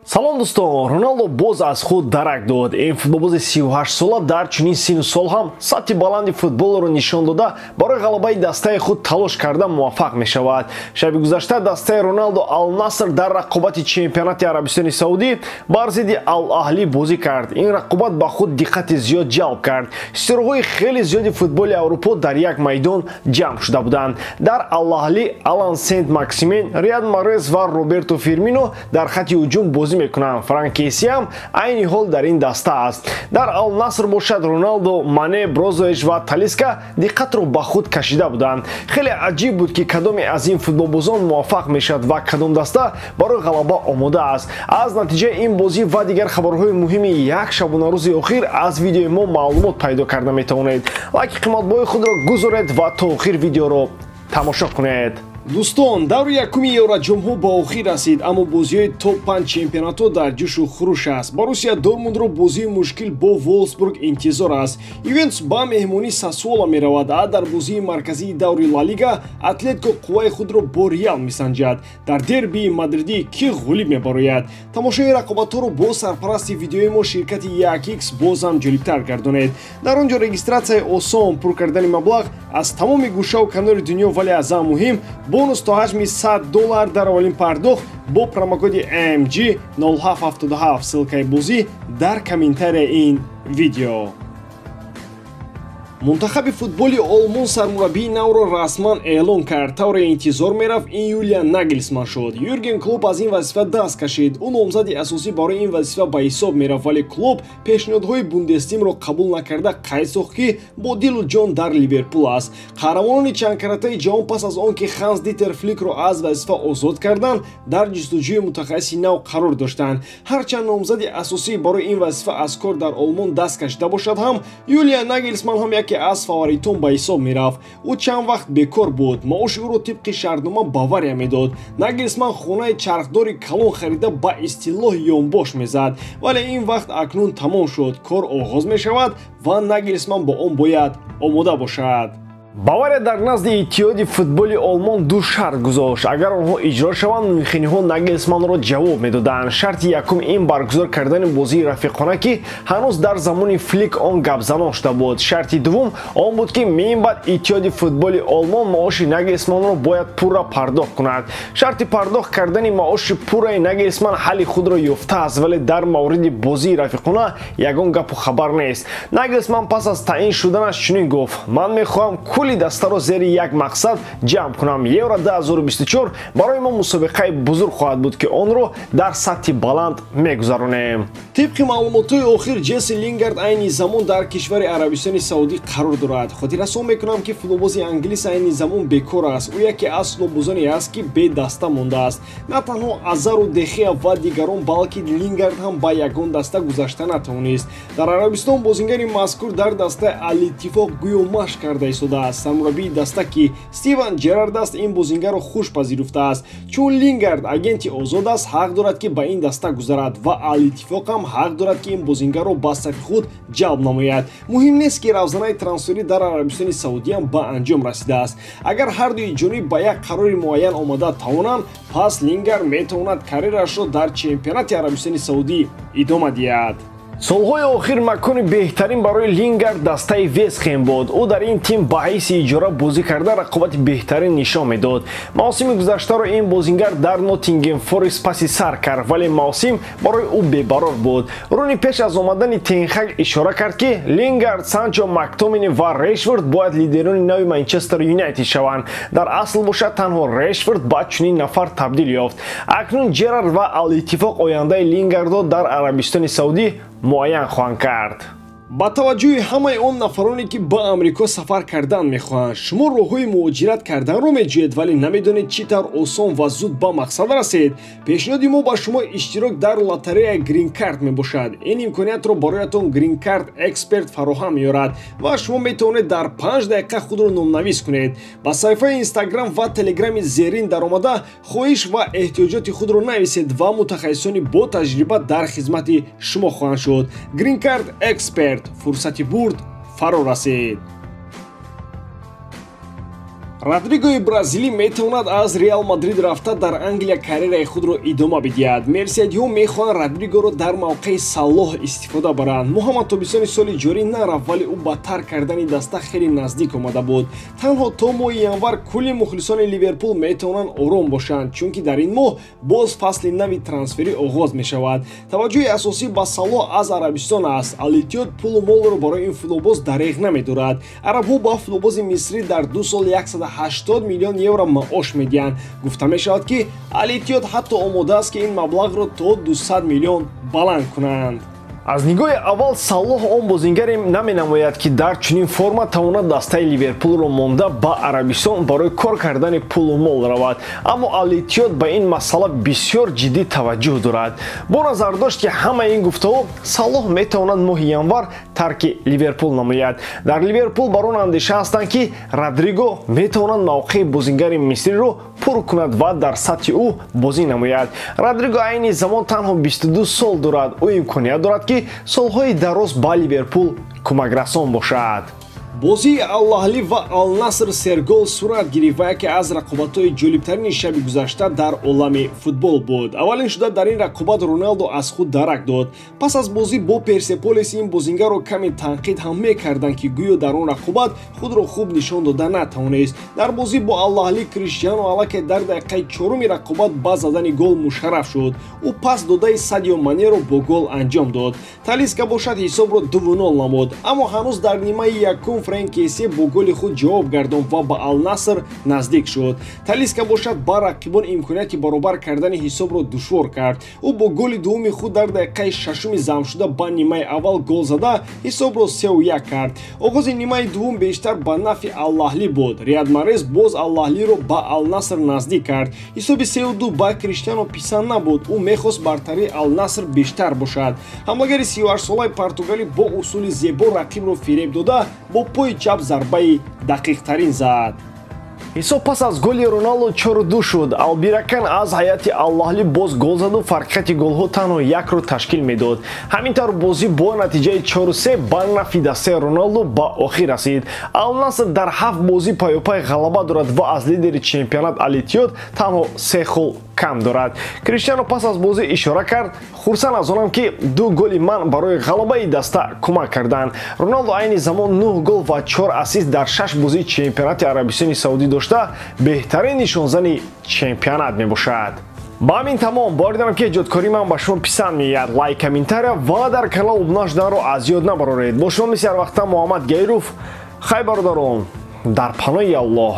Салом дӯстон, Роналдо боз аз худ дарак дод. Ин футболбози 38 сола дар чунин синну сол ҳам сатҳи баланди футболро нишон дода, барои ғалабаи дастаи худ талош карда муваффақ мешавад. Шаби гузашта дастаи Роналдо Ал-Наср дар рақобати чемпионати Арабистони Саудӣ бар зидди Ал-Аҳлӣ бозӣ кард. Ин рақобат ба худ диққати зиёд ҷалб кард. Ситораҳои хеле зиёди футболи Аврупо дар як майдон ҷамъ шуда буданд. Дар Ал-Аҳлӣ Алан Сент Максимен, Риад Марез ва Роберто Фирмино дар хати ҳуҷум бозӣ мекунанд. Франк Кесси ҳам айни ҳол дар ин даста аст. Дар Ал-Наср бошад, Роналдо, Мане, Брозович ва Талиска диққатро ба худ кашида буданд. Хеле аҷиб буд, ки кадоме аз ин футболбозон муваффақ мешавад ва кадом даста барои ғалаба омода аст. Аз натиҷаи ин бозӣ ва дигар хабарҳои муҳими як шабонарӯзи охир аз видеои мо маълумот пайдо карда метавонед. Лайки қиматбоҳои худро гузоред ва то охир видеоро тамошо кунед. Дӯстон, даври якуми Евроҷомҳо ба охир расид, аммо бозиҳои топ-5 чемпионатҳо дар ҷӯшу хуруш аст. Боруссия Дортмундро бозии мушкил бо Волфсбург интизор аст. Ювентус ба меҳмонӣ Сассуола меравад, а дар бозии марказии даври Ла Лига Атлетико қувваи худро бо Реал месанҷад. Дар дербии мадридӣ кӣ ғолиб мебарояд? Тамошои рақобатҳоро бо сарпарасти видеои мо, ширкати 1X, бозам ҷолибтар гардонед. Дар он ҷо регистратсияи осон, пур кардани маблағ аз тамоми гӯшаву канори дунё, вале аз ҳама муҳим, бонус то ҳаҷми 100 доллар дар аввалин пардохт бо промокоди MG 0777. Ссылкаи бозӣ дар комментарияи ин видео. Мунтахаби футболи Олмон сармураббии навро расман эълон кард. Тавре интизор мерафт, ин Юлиан Нагелсман шуд. Юрген Клоп аз ин вазифа даст кашид. Ӯ номзади асосӣ барои ин вазифа ба ҳисоб мерафт, вале Клоп пешниҳодҳои Бундестимро қабул накарда, қайд сохт, ки бо дилу ҷон дар Ливерпул аст. Қаҳрамонони чандкаратаи ҷаҳон пас аз он ки Ханс Дитер Фликро аз вазифа озод карданд, дар ҷустуҷӯи мутахассиси нав қарор доштанд. Ҳарчанд номзади асосӣ барои ин вазифа аз кор дар Олмон даст кашида бошад ҳам, Юлиан Нагелсман ҳам яке аз фаворитон ба ҳисоб мерафт. Ӯ чанд вақт бекор буд, маоши ӯро тибқи шартнома Бавария медод. Нагелсман хонаи чархдори калон харида, ба истилоҳ ёнбош мезад, вале ин вақт акнун тамом шуд. Кор оғоз мешавад ва Нагелсман бо он бояд омода бошад. Бавария дар назди Иттиҳоди футболи Олмон ду шарт гузошт. Агар онҳо иҷро шаванд, мюнхениҳо Нагелсманро ҷавоб медоданд. Шарти якум ин баргузор кардани бозии рафиқона, ки ҳанӯз дар замони Флик он гапзанон шуда буд. Шарти дуввум он буд, ки минбаъд Иттиҳоди футболи Олмон маоши Нагелсманро бояд пурра пардохт кунад. Шарти пардохт кардани маоши пурраи Нагелсман ҳалли худро ёфтааст, вале дар мавриди бозии рафиқона ягон гапу хабар нест. Нагелсман пас аз таъин шуданаш чунин гуфт: «Ман мехоҳам кулли дастаро зери як мақсад ҷамъ кунам. Евро 2024 барои мо мусобиқаи бузург хоҳад буд, ки онро дар сатҳи баланд мегузаронем». Тибқи маълумотҳои охир, Ҷесси Лингард айни замон дар кишвари Арабистони Саудӣ қарор дорад. Хотиррасон мекунам, ки футболбози англис айни замон бекор аст. Ӯ яке аз футболбозоне аст, ки бедаста мондааст. На танҳо Азару, Дехеа ва дигарон, балки Лингард ҳам ба ягон даста гузашта натавонист. Дар Арабистон бозингари мазкур дар дастаи Алиттифоқ гӯё машқ карда истодааст. Сармураббии даста, ки Стиван Джерард аст, ин бозингарро хуш пазируфтааст. Чун Лингард агенти озод аст, ҳақ дорад, ки ба ин даста гузарад, ва Алиттифоқ ҳам ҳақ дорад, ки ин бозингарро ба сафи худ ҷалб намояд. Муҳим нест, ки равзанаи трансферӣ дар Арабистони Саудиам ба анҷом расидааст. Агар ҳардуи ҷониб ба як қарори муайян омада тавонанд, пас Лингард метавонад карьерашро дар чемпионати Арабистони Саудӣ идома диҳад. Солҳои охир макони беҳтарин барои Лингард дастаи Вестхем буд. Ӯ дар ин тим ба ҳайси иҷора бозӣ карда, рақобати беҳтарин нишон медод. Мавсими гузаштаро ин бозингар дар Ноттингем Форест паси сар кард, вале мавсим барои ӯ бебарор буд. Руни пеш аз омадани Тенхаг ишора кард, ки Лингард, Санчо, Мактомини ва Решфорд бояд лидерони нави Манчестер Юнайтед шаванд. Дар асл бошад, танҳо Решфорд ба чунин нафар табдил ёфт. Акнун Джерард ва Алиттифоқ ояндаи Лингардро дар Арабистони Саудӣ муайян хоҳанд кард. Ба таваҷҷӯҳи ҳамаи он нафароне, ки ба Амрико сафар кардан мехоҳанд. Шумо роҳҳои муҳоҷират карданро меҷӯед, вале намедонед, чӣ тавр осон ва зуд ба мақсад расед? Пешниҳоди мо ба шумо иштирок дар лотареяи Гринкарт мебошад. Ин имкониятро бароятон Гринкарт Эксперт фароҳам меорад ва шумо метавонед дар 5 дақиқа худро номнавис кунед. Ба саҳифаи Инстаграм ва Телеграми зерин даромада, хоҳиш ва эҳтиёҷоти худро нависед ва мутахассисони бо таҷриба дар хизмати шумо хоҳанд шуд. Гринкарт Эксперт, фурсати бурд фаро расид. Родригои бразилӣ метавонад аз Реал Мадрид рафта дар Англия карьераи худро идома бидиҳад. Мерседиҳо мехоҳанд Родригоро дар мавқеи Салоҳ истифода баранд. Муҳаммад тобистони соли ҷорӣ нарафт, вале ӯ ба тарк кардани даста хеле наздик омада буд. Танҳо то моҳи январ кулли мухлисони Ливерпул метавонанд ором бошанд, чунки дар ин моҳ боз фасли нави трансферӣ оғоз мешавад. Таваҷҷӯҳи асосӣ ба Салоҳ аз Арабистон аст. Ал-Иттиҳод пулу молро барои ин футболбоз дареғ намедорад. Арабҳо ба футболбози мисрӣ дар 2 сол 180 миллион евро маош медиҳанд. Гуфта мешавад, ки Ал-Иттиҳод ҳатто омода аст, ки ин маблағро то 200 миллион баланд кунанд. Аз нигоҳи аввал Салоҳ он бозингаре наменамояд, ки дар чунин форма тавонад дастаи Ливерпулро монда ба Арабистон барои кор кардани пулу мол равад. Аммо Ал-Иттиҳод ба ин масъала бисёр ҷиддӣ таваҷҷӯҳ дорад. Бо назардошт, ки ҳамаи ин гуфтаҳо, Салоҳ метавонад моҳи январ тарки Ливерпул намояд. Дар Ливерпул бар он андеша ҳастанд, ки Родриго метавонад мавқеи бозингари мисриро пур кунад ва дар сатҳи ӯ бозӣ намояд. Родриго айни замон танҳо 22 сол дорад. Ӯ имконият дорад, ки солҳои дароз ба Ливерпул кӯмакрасон бошад. Бозии Ал-Аҳлӣ ва Ал-Наср сергол сурат гирифт ва яке аз рақобатҳои ҷолибтарини шаби гузашта дар олами футбол буд. Аввалин шуда дар ин рақобат Роналдо аз худ дарак дод. Пас аз бозӣ бо Персеполис ин бозингарро каме танқид ҳам мекарданд, ки гӯё дар он рақобат худро хуб нишон дода натавонист. Дар бозӣ бо Ал-Аҳлӣ Криштиану аллакай дар дақиқаи чоруми рақобат ба задани гол мушарраф шуд. Ӯ пас додаи Садио Манеро бо гол анҷом дод. Талиска бошад ҳисобро 2-0 намуд, аммо ҳанӯз дар нимаи якум Фрэнк Кессе бо голи худ ҷавоб гардонд ва ба Ал-Наср наздик шуд. Талиска бошад ба рақибон имконияти баробар кардани ҳисобро душвор кард. Ӯ бо голи дуввуми худ дар дақиқаи шашуми замшуда ба нимаи аввал гол зада ҳисобро 3-1 кард. Оғози нимаи дуввум бештар ба нафъи Ал-Аҳлӣ буд. Рияд Марез боз Ал-Аҳлиро ба Ал-Наср наздик кард. Ҳисоби 3-2 ба Криштиано писанд набуд. Ӯ мехост бартарии Ал-Наср бештар бошад. Ҳамлагари 38-солаи португалӣ бо усули зебо рақибро фиреб дода бо пои чап зарбаи дақиқтарин зад. Ҳисоб пас аз голи Роналдо 4-2 шуд. Албиракан аз ҳайати Ал-Аҳлӣ боз гол заду фарқияти голҳо танҳо якро ташкил медод. Ҳамин тавр бозӣ бо натиҷаи 4-3 ба нафъи дастаи Роналдо ба охир расид. Ал-Наср дар 7 бозӣ пайопай ғалаба дорад ва аз лидери чемпионат Ал-Иттиҳод танҳо 3 хол кам дорад. Криштиано пас аз бозӣ ишора кард: хурсанд аз онам, ки 2 голи ман барои ғалабаи даста кӯмак карданд. Роналдо айни замон 9 гол ва 4 ассист дар 6 бозии чемпионати Арабистони Саудӣ дошта беҳтарин нишонзани чемпионат мебошад. Ба ҳамин тамом. Бовар дорам, ки эҷодкории ман ба шумо писанд меояд. Лайк, комментария ва дар канал обуна шуданро аз ёд набароред. Бо шумо мисли ҳар вақта Муҳаммад Гайров. Хай, бародарон, дар паноҳи Аллоҳ.